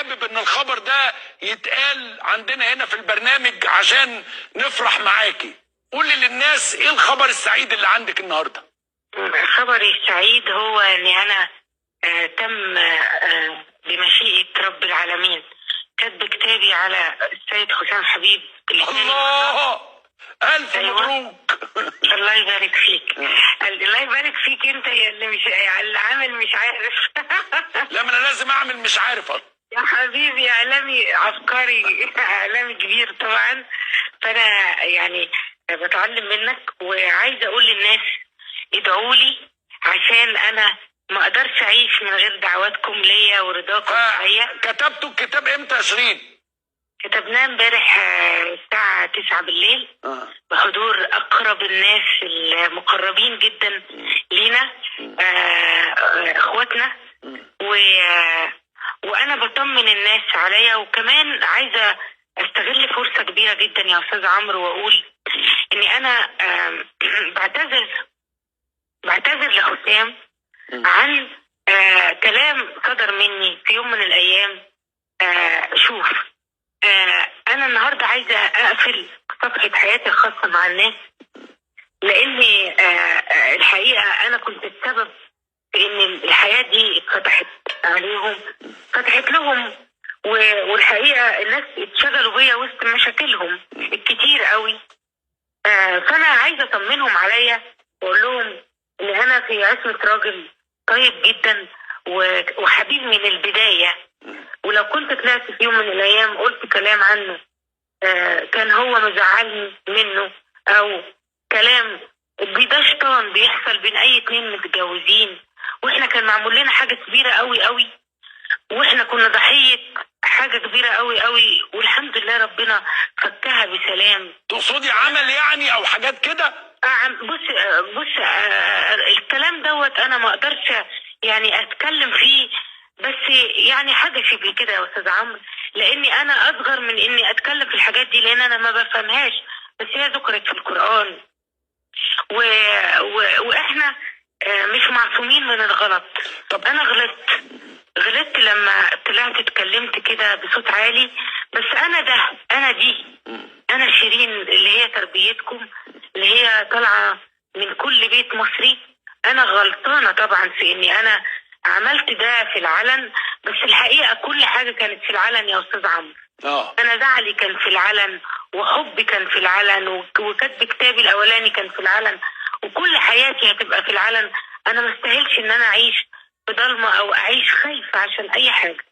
حابب ان الخبر ده يتقال عندنا هنا في البرنامج عشان نفرح معاكي. قولي للناس ايه الخبر السعيد اللي عندك النهارده؟ خبري السعيد هو اني انا تم بمشيئة رب العالمين كتب كتابي على السيد حسام حبيب. الله، ألف مبروك. الله يبارك فيك. الله يبارك فيك انت يا اللي مش اللي عامل مش عارف. لا، ما انا لازم اعمل مش عارف. يا حبيبي، اعلامي عبقري، اعلامي كبير طبعا، فانا يعني بتعلم منك، وعايزه اقول للناس ادعوا لي عشان انا ما اقدرش اعيش من غير دعواتكم ليا ورضاكم عليا. كتبتوا الكتاب امتى يا شيرين؟ كتبناه امبارح الساعة 9 بالليل بحضور أقرب الناس المقربين جدا لينا، اخواتنا، وأنا بطمن الناس عليا. وكمان عايزة أستغل فرصة كبيرة جدا يا أستاذ عمرو وأقول إني أنا بعتذر لحسام عن كلام صدر مني في يوم من الأيام. شوف، أنا النهاردة عايزة أقفل صفحة حياتي الخاصة مع الناس، لأني الحقيقة أنا كنت السبب في إن الحياة دي اتفتحت عليهم، فتحت لهم، والحقيقة الناس اتشغلوا بيا وسط مشاكلهم الكتير قوي. فأنا عايزة أطمنهم عليا وأقول لهم إن أنا في عصمة راجل طيب جدا وحبيب من البداية، ولو كنت طلعت في يوم من الأيام قلت كلام عنه كان هو مزعلني منه، أو كلام ده شيطان بيحصل بين أي اتنين متجوزين، وإحنا كان معمول لنا حاجة كبيرة قوي قوي، وإحنا كنا ضحية حاجة كبيرة قوي قوي، والحمد لله ربنا فكها بسلام. تقصدي عمل يعني أو حاجات كده؟ بص الكلام دوت أنا ما أقدرش يعني أتكلم فيه، بس يعني حاجة شبه كده يا أستاذ عمرو، لأني أنا أصغر من إني أتكلم في الحاجات دي لأن أنا ما بفهمهاش، بس هي ذكرت في القرآن، وإحنا مش معصومين من الغلط. طب أنا غلطت لما طلعت اتكلمت كده بصوت عالي، بس أنا ده، أنا دي، أنا شيرين اللي هي تربيتكم، اللي هي طالعة من كل بيت مصري. أنا غلطانة طبعا في إني أنا عملت ده في العلن، بس الحقيقة كل حاجة كانت في العلن يا أستاذ عمرو. أنا زعلي كان في العلن، وحبي كان في العلن، وكتب كتابي الأولاني كان في العلن، وكل حياتي هتبقى في العلن. أنا ما استاهلش إن أنا أعيش في ضلمة أو أعيش خايفة عشان أي حاجة.